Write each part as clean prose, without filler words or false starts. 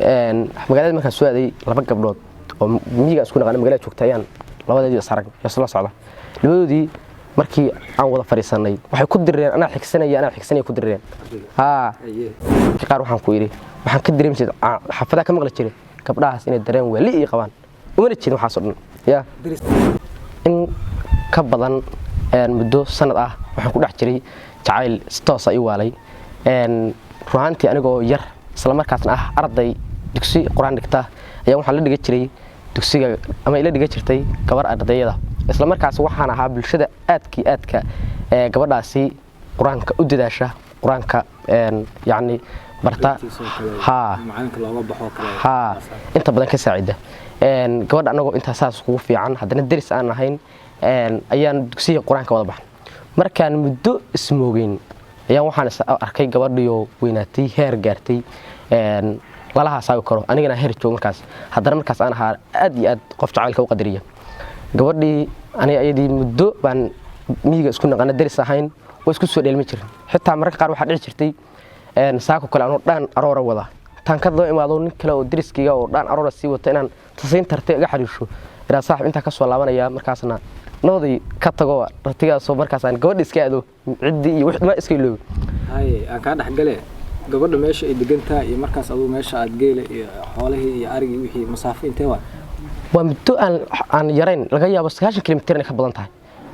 Magaalada markaan soo aaday, laba gabdhood oo miyiga isku naqaana magaalada joogta ayaan labadeedii is arag isla socda. Labadoodii markii aan wada fadhiisanay, waxay ku direen anaa xigsanaya, anaa xigsanaya ku direen. Haa, qaar waxaan ku idhi, waxaan ka dareemi jiray, xaafadaha ka maqli jiray gabdhahaas inay dareen waali ii qabaan, umana jeedin waxaas oo dhan. Ya in ka badan muddo sanad ah waxaan ku dhex jiray jacayl si toosa ii waalay. Runaantii anigoo yar, isla markaasna ah arday dugsi qur-aan dhigta, ayaa waxaan la dhiga jiray dugsiga ama ila dhiga jirtay gabar ardayada. Isla markaas waxaan ahaa bulshada aadkii aadka gabadhaasi qur-aanka u dadaasha, qur-aanka yacni barta, haa haa, inta badan ka saacida gabadha. Anagoo intaa saas kugu fiican, haddana deris aan ahayn, ayaan dugsiga qur-aanka wada baxan. Markaan muddo ismoogeyn ayaan waxaan is arkay gabadhiioo weynaatay, heer gaartay lala haasaawi karo, anigana heer joogo markaas. Haddana markaas aan ahaa aad iyo aad qof jacaylka u qadariya gabadhii. Aniga ayadii muddo baan miyiga isku naqana, deris ahayn, waa isku soo dheelmi jirin. Xitaa mararka qaar waxaa dhici jirtay saako kale anoo dhaan aroora wada taan ka daba imaado nin kale oo deriskayga oo dhaan aroora sii wata, inaan tasayn tartay iga xariisho, inaan saaxib intaa ka soo laabanaya, markaasna noodii ka tago ratigaasoo markaas aan gabadha iska aado ciddii iyo wixii iska iloobo. Haye, aan kaa dhexgale. Gabadha meesha ay degan tahay iyo markaas aduu meesha aad geela iyo xoolihii iyo arigii wixii, masaafo intee waa? Waa muddo aan yarayn, laga yaabo 90 kilomitir inay ka badan tahay,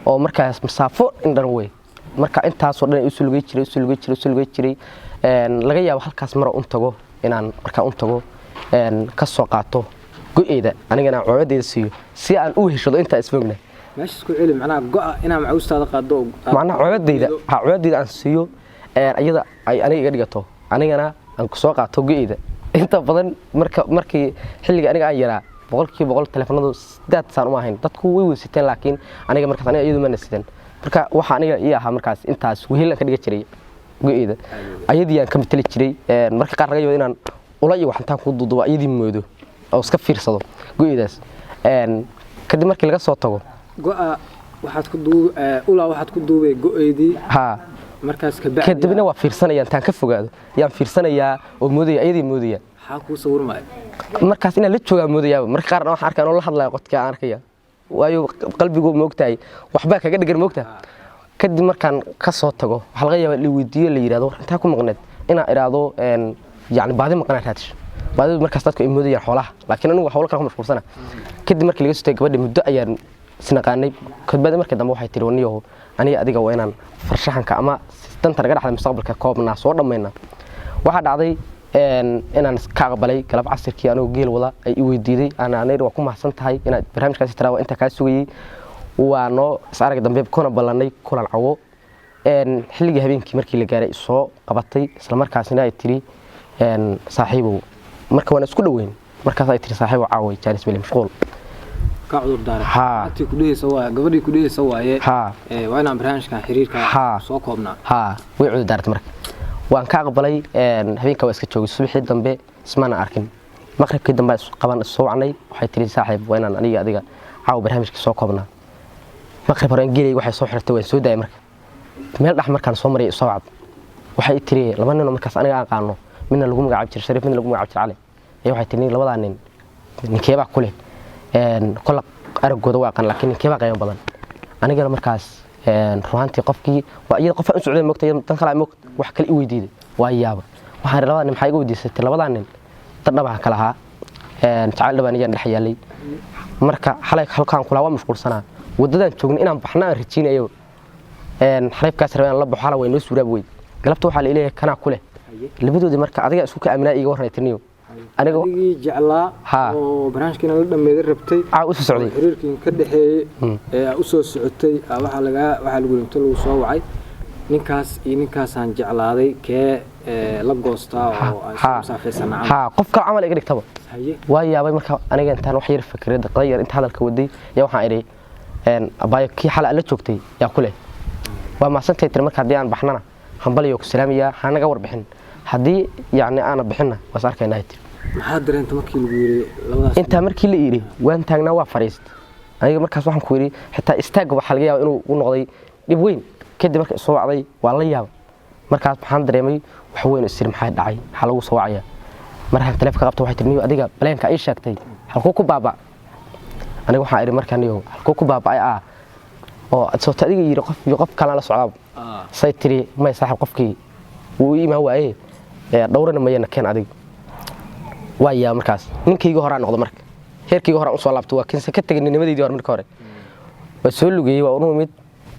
oo markaas masaafo in dhan wey. Marka intaasoo dhan isu lugay jiray, isu lugay jiray, isu lugay jiray. Laga yaabo halkaas mara un tago, inaan markaa un tago ka soo qaato go-eyda, anigana coomadeyda siiyo si aan u heshado intaa isfogna. Meesha isku celi, macnaha go-a inaa macuustaada qaado? Macnaha coomadeyda, ha, coomadeyda aan siiyo, iyada ay aniga iga dhigato, anigana aan soo qaato go-eyda. Inta badan marka markii xilliga aniga aan yaraa, 100% taleefanadu sidaad saan uma ahayn. Dadku way weysiteen, laakiin aniga markaas aniga iyadu mana sidan. Marka waxa aniga ii ahaa markaas intaas wehel aan ka dhigan jiray go-eyda, ayadii aan ka matali jiray. Marka qaar laga yaabo inaan ula iyo wax intaan ku duudubo ayadii moodo oo iska fiirsado go-eydaas. Kadib markii laga soo tago, go-a waxaad ku duub ulaa waxaad ku duubay go-eydii. Haa. Markaas ka bacdi? Kadibna waa fiirsanaya, intaan ka fogaado yaan fiirsanayaa oo moodaya ayadii moodaya. Maxaa kuu sawirmaya? Markaas inaan la joogaa moodayaaba. Marka qaarna waxaan arkaa anoo la hadlaya qodka aan arkaya, waayo qalbigu moogtahay waxbaa kaga dhegan moogtahay. Kadib markaan ka soo tago, waxaa laga yaabaa la weydiiyo, la yidhahdo, "War intaa ku maqneed?" Inaan idhaahdo, yacni baadi maqanaa raadish. Baadidu markaas dadku ay moodayaan xoolaha, laakiin anigu hawlo kale ku mashquulsana. Kadib markii laga soo tagay, gabadhi muddo ayaan isnaqaanay. Kadibadi markii dambe waxay tihi, "Waniyahow, aniga adiga waa inaan farshaxanka ama danta naga dhexda mustaqbalka koobnaa soo dhammaynaa." Waxaa dhacday inaan ka aqbalay. Galab casirkii anigoo geel wada ay i weydiiday. Aan waa ku mahadsan tahay inaad barnaamijkaasi tiraa, waa intaa kaa sugayey. Waa noo is arag dambe kuna ballannay kulan cawo. Xilligii habeenkii markii la gaaray soo qabatay, isla markaasina ay tiri, "Saaxiibow." Marka waan isku dhoweyn. Markaas ay tiri, "Saaxiibow, caaway jaanis mele mashquul." Ka cudur daaray. Haa. Agtii ku dhehaysa waaye, gabadhii ku dhehaysa waaye. Haa. Waa inaan barnaamijkan xiriirka Haa. soo koobnaa. Haa, way cudur daartay. Marka waan ka aqbalay. Habeenka waa iska joogay. Subaxii dambe ismaana arkin. Maqribkii dambe qaban soo wacnay. Waxay tiri, "Saaxiib, waa inaan aniga adiga caawa barnaamijka soo koobnaa." Maqrib hore aan gelay, waxay soo xirtay, waan soo daayay. Marka meel dhex markaan soo maray soo wacd. Waxay tiri, laba nin oo markaas aniga aan qaano, midna lagu magacaab jiray Shariif, midna lagu magacaab jiray Cali, ayaa waxay tiri, "Labadaa nin ninkeebaa ku leh? Kolla aragooda waa aqaan, laakiin ninkeebaa qiimo badan?" Anigana markaas ruhantii qofkii waa iyada, qof aan u socday moogta, dan kale moogta, wax kale i weydiiday, waa yaaba. Waxaan idhi, "Labadaa nin maxaa iga weydiisatay?" Labadaa nin dad dhabaan kala ahaa, jacayl dhabaan iyaan dhex yaalay. Marka xalay halkaan kulaa waa mashquulsanaa, waddadaan joognay inaan baxna aan rajaynayo, xariifkaas rabay inaan la baxo. Xalay way noo suuraab weyd. Galabta waxaa la ileeyahay kanaa ku leh labadoodii. Marka adiga isku ka aaminaa, iiga warranay tiniyo aniga. Adigii jeclaa Haa. oo barnaamijkiina la dhammeeday rabtay, caa u soo socday, xiriirkiin ka dhexeeyey ee aa u soo socotay, waxaa lagaa waxaa lagu inta lagu soo wacay, ninkaas iyo ninkaasaan jeclaaday, kee la goostaa oo aan isku masaafaysanaa camal? Haa, qof kale camal iga dhigtaba. Haye. Waa yaabay. Marka aniga intaan wax yar fikiray, daqiiqad yar inta hadalka waday, ayaa waxaan idhi, "Abaayo, kii xalay aad la joogtay yaa ku leh?" "Waa mahadsantahay," tiri. "Marka haddii aan baxnana hambaliyo ku salaamayaa, hanaga warbixin. Haddii yacni aana bixinna waas arkaynaa," tiri. Maxaa dareenta markii lagu yiri labadaas? Intaa markii la yidhi waan taagnaa, waa fadhiist. Aniga markaas waxaan ku yidhi, xitaa istaagga waxaa laga yaaba inuu u noqday dhib weyn. Kadib marka isoo wacday waa la yaaba. Markaas maxaan dareemay? Wax weyn isiri, maxaa dhacay? Maxaa lagu soo wacaya? Markaan taleefonka qabto, waxay tiri: "Niyo, adiga baleenka ii sheegtay halkuu ku baaba?" Aniga waxaan idhi markaa: "Niyo, halkuu ku baaba'ay oo soota adiga yidhi qof iyo qof kalaan la socdaa?" Say tiri: "May saaxib, qofkii wuu ii imaan waaye, dhowrana mayana keen adiga." Waa yaa markaas ninkayga horaa noqdo. Marka heerkayga horaa usoo laabto, waa kinse ka tegay nimadeydii hore. Marka hore waa soo lugeeyey, waa unu imid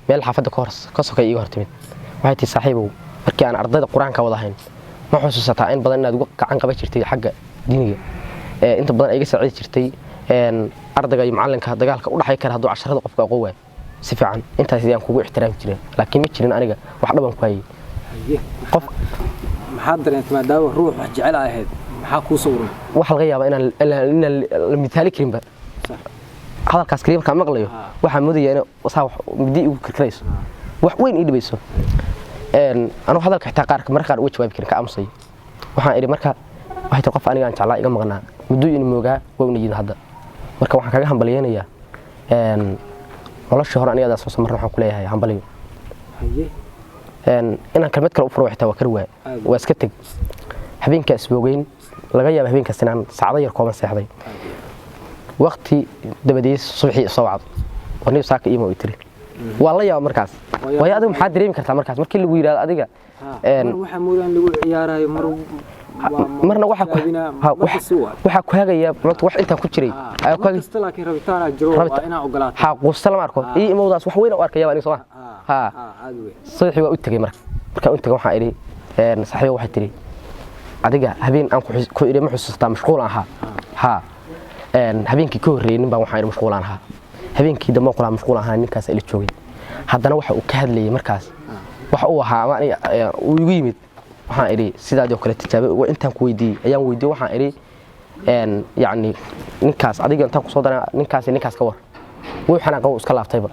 meel xaafadda ka hor ka sokay. Iiga hor timid, waxay tihi: "Saaxiibow, markii aan ardayda Qur-aanka wada hayn, ma xusuusataa in badan inaad uga gacan qaban jirtay xagga diiniga, ee inta badan ay iga saacidi jirtay ardayga iyo macallinka dagaalka u dhaxay kara hadduu casharada qofka aqoon waayo si fiican? Intaas ayaan kugu ixtiraami jiray, laakiin ma jirin aniga wax dhaban ku hayay." Qof Maxaad dareentay maadaama ruux wax jecel ay ahayd? Maxaa kuu sawiran? Waxa laga yaabaa inaan la mitaali karinba. Hadalkaas kaliya markaan maqlayo, waxaan moodaya in saa wax midi igu karkarayso, wax weyn ii dhibayso. Anugu hadalka xitaa qaarka marka qaar uga jawaabi karin, ka aamusayo. Waxaan idhi marka, waxay tiri: "Qof aniga aan jeclaa iga maqnaa mudduu ina moogaa, waa una yidin hadda. Marka waxaan kaga hambalyeynayaa noloshii hore aniga soo marna, waxaan ku leeyahay hambalyo." Inaan kelmad kale u furo xitaa waa kari waay, waa iska teg. Habeenkaa isboogeyn, laga yaaba habeenkaas inaan saacado yar kooban seexday. Waqti dabadeed subaxii soo wacdo: "Warniyo, saaka iima," tiri. Waa la yaaba markaas, waayo adiga maxaa dareemi kartaa markaas markii lagu yidhahdo adiga? Mar waxaa moodaan lagu ciyaarayo, mar Marna waxaa ku hagaya wax intaan ku jiray. Kasta, laakiin rabitaanaa jiro, waa inaa ogolaato. Ha, quusta lama arko. Ii imowdaas wax weyn u arkaya aniga, sooma? Ha, subaxii waa u tegey. Marka markaan u tegey, waxaan idhi: "Saaxiibo." Waxay tiri: "Adiga habeen aan ku idhi ma xusuustaa mashquul aan ahaa?" Ha, habeenkii ka horreeyey nin baan waxaan idhi mashquul aan ahaa, habeenkii dambe kulaa mashquul ahaa, ninkaas ila joogay. Haddana waxa uu ka hadlayay markaas waxa uu ahaa ama aniga uu igu yimid. Waxaan idhi sidaadii oo kale tijaabo intaan ku weydiiyey ayaan weydiiyey. Waxaan idhi yacni ninkaas adiga intaan kusoo dara, ninkaas ninkaas ka war." Wuu xanaaqa, wuu iska laabtayba.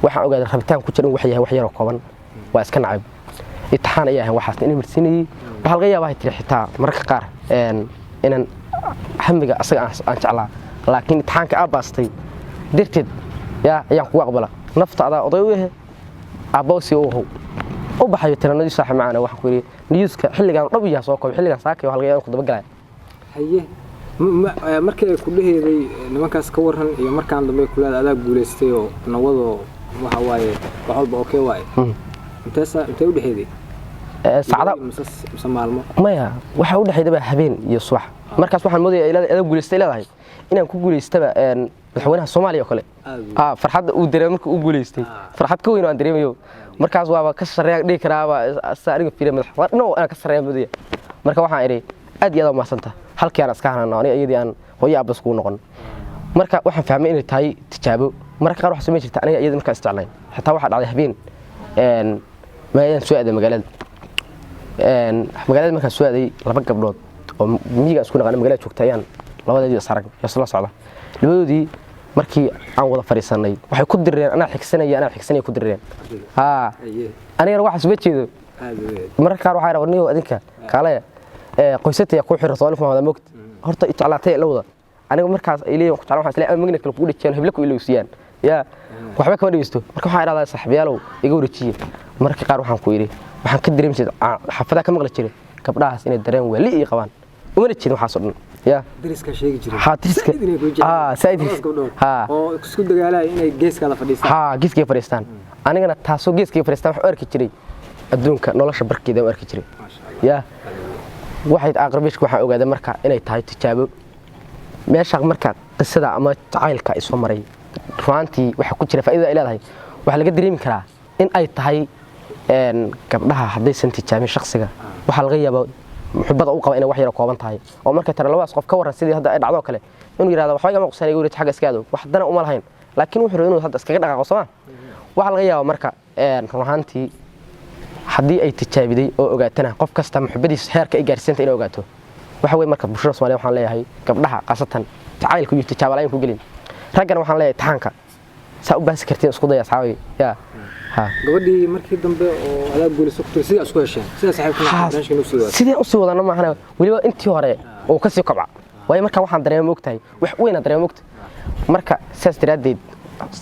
Waxaan ogaaday rabitaan ku jira in wax yahay wax yaroo kooban, waa iska nacayb, itixaan ayay ahayn waxaas in marsiinayey. Waxaa laga yaabaa, tiri, xitaa mararka qaar inaan hamiga asaga aan jeclaa, laakiin itixaanka aa baastay darteed yaa ayaan kugu aqbala. Nafta adaa oday u yahay, aabbawsi u ahow u baxayo tiranadii saaxib macaana. Waxaan ku yidhi niyuuska xilligaan dhab yaha soo koobay, xilligaan saakay waxa laga yaabaa ku dabagalaya. Haye, markii ay ku dhaheeday nimankaas ka waran iyo markaan dambe kulaada adaa guulaystay oo nawadoo waxa waaye wax walba okay waaye, inteesa intee u dhexeeday? Saacada mise maalmo? Maya, waxa u dhexeydaba habeen iyo subax. Markaas waxaan moodaya adaa guulaystay leedahay inaan ku guulaystaba madaxweynaha Soomaaliya oo kale. Farxadda uu dareemay markii uu guulaystay, farxad ka weyn oo aan dareemayo markaas waaba ka sarreeya dhihi karaaba sa aniga fiiriya madax no inaan ka sarreeya moodaya. Marka waxaan idhi: "Aad iyo aad umahadsanta." Halkii aan iska hanano aniga iyadii aan hooyo aabba iskugu noqon. Marka waxaan fahmay inay tahay tijaabo. Marka qaar waxaa samayn jirta aniga iyada markaa isjeclayn. Xitaa waxaa dhacday habeen ayaan soo aaday magaalada. Magaalada markaan soo aaday, laba gabdhood oo miyiga isku naqaana magaalada joogta ayaan labadeedii is arag isla socda. Labadoodii markii aan wada fadhiisanay, waxay ku direen anaa xigsanaya, anaa xigsanaya ku direen. Haa, anigana waxaas uma jeedo. Mararka qaar waxaa rabaa: "Niyow, adinka kaalaya qoysataya kuu xiro Soomaali kuma wada moogta horta jeclaatay la wada." Aniga markaas ay leeyihin ku jeclaan, waxaan isleeyahay ama magna kale kugu dhejiyaan, heblo ku ilowsiiyaan, yaa waxba kama dhegeysto. Marka waxaan idhahdaa: "Saaxiibayaalow, iga wareejiye." Mararka qaar waxaan ku idhi waxaan ka dareemi jiray, xaafadaha ka maqli jiray gabdhahaas inay dareen waali ii qabaan, umana jeedin waxaas oo dhan yaa. Dariska sheegi jiray. Ha, dariska. Ha, saaid. Ha, oo isku dagaalaya inay geeskaada fadhiistaan. Ha, geeskay fadhiistaan. Anigana taasoo geeskay fadhiistaan waxaan u arki jiray adduunka nolosha barkeeda u arki jiray. Yaa waxay aqrabishka waxaan ogaaday marka inay tahay tijaabo meesha. Marka qisada ama jacaylka isoo maray runaantii waxa ku jira faa'iidada ay leedahay waxaa laga dareemi karaa in ay tahay gabdhaha haddaysan tijaabin shakhsiga, waxaa laga yaabaa muxubada u qaba inay wax yar kooban tahay, oo markay tara labadaas qof ka warran, sidii hadda ay dhacdo kale, inuu yidhahdo waxba igama qusanay, iga xagga iska aado, wax dana uma lahayn, laakiin wuxuu rabay inuu hadda iskaga dhaqaaqo sooma. Waxaa laga yaabaa marka run ahaantii haddii ay tijaabiday oo ogaatana qof kasta muxubadiisa heerka ay gaarsiisanta inay ogaato. Waxa weeye marka bulshada Soomaaliya waxaan leeyahay gabdhaha khaasatan jacaylka iyo tijaabo la'aan ku gelin. Raggana waxaan leeyahay taxanka saa u baasi kartiin isku daya, asxaabay yaa ha. Gabadhii markii dambe oo adaa guulayso ku tiri, sidaa isku hesheen, sidaa saaxiibka barnaamijka inuu sii wado? Sidee usii wadana maahana, weliba intii hore oo kasii kobca, waayo marka waxaan dareema mogtahay, wax weyn aan dareema mogtahay. Marka sidaas daraaddeed,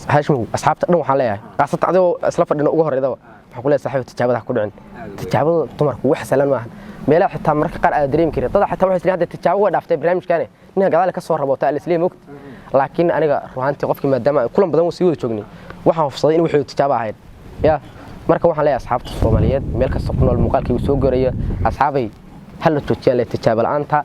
Haashimow, asxaabta dhan waxaan leeyahay, khaasatan adigoo isla fadhino ugu horreydaba, waxaan ku leeyahay: saaxiib, tijaabada ha ku dhicin. Tijaabada dumarku wax sahlan maahan. Meelaha xitaa mararka qaar aad dareemi karin dada xitaa waxay isleeyihin hadda tijaabo way dhaaftay barnaamijkaane, ninka gadaal ka soo rabootaa la isleeyahay, moogta. Laakiin aniga ruhaantii qofkii maadaama aan kulan badan sii wada joognay, waxaan hufsaday in wuxuu tijaabo ahayd ya. Marka waxaan leeyahay asxaabta Soomaaliyeed meel kasta ku nool muuqaalkaygu soo goraya, asxaabay, hala joojiyaan le tijaabo la'aanta.